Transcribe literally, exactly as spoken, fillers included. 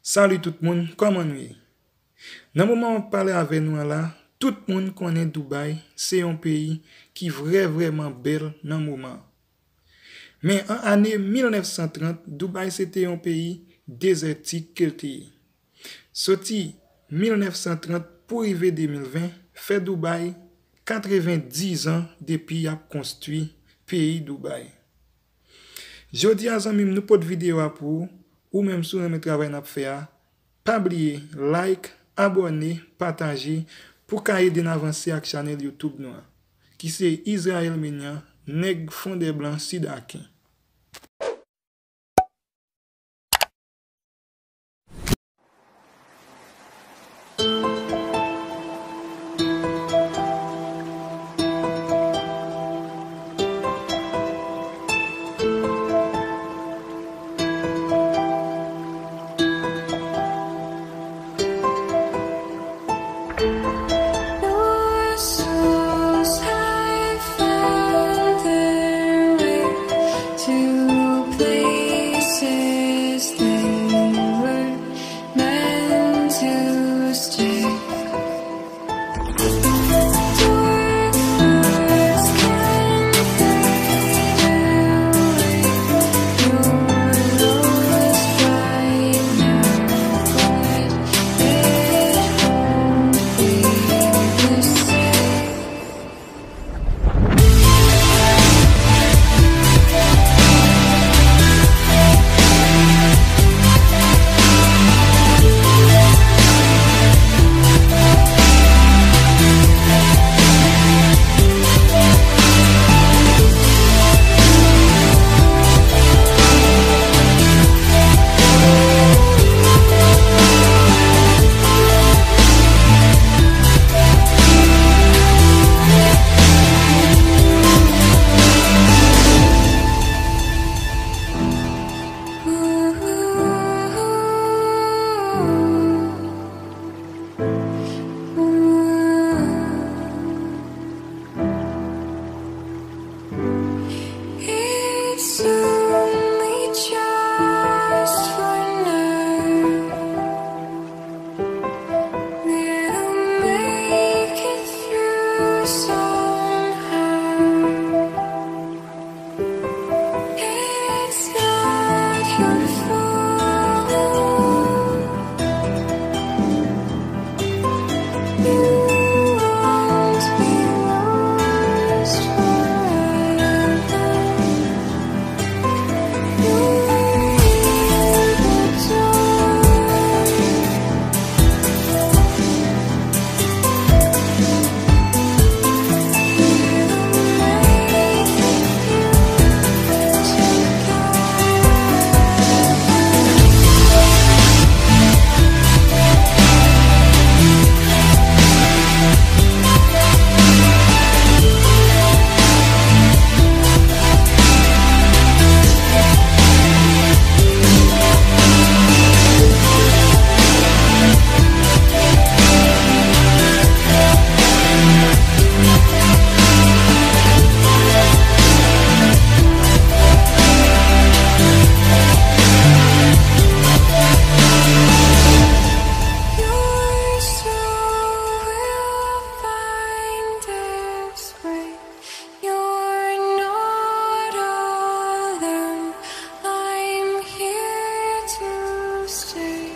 Salut tout moun, kòman nou ye? Nan moman m ap pale avè nou an la, tout moun konnen Dubaï se yon peyi ki vrè vrèman bèl nan moman an. Men an ane mil nèf san trant, Dubaï se te yon peyi dezètik ke l te ye. Soti mil nèf san trant pou rive de mil ven, fè Dubaï katrevendiz an depi y ap konstwi peyi Dubaï. Jodi a, zanmi m, nou pote videyo a pou ou. Ou menm, si w renmen travay n ap fè a, pa bliye like, abòne, pataje pou ka ede n avanse ak chanèl YouTube nou an, ki se Israël Menian, nèg Fondèblan Sidaken. It's only just for now. We'll make it through somehow. It's not your fault. You won't be lost forever. You're here, but don't Your soul will find its way. You're not alone. I'm here to stay.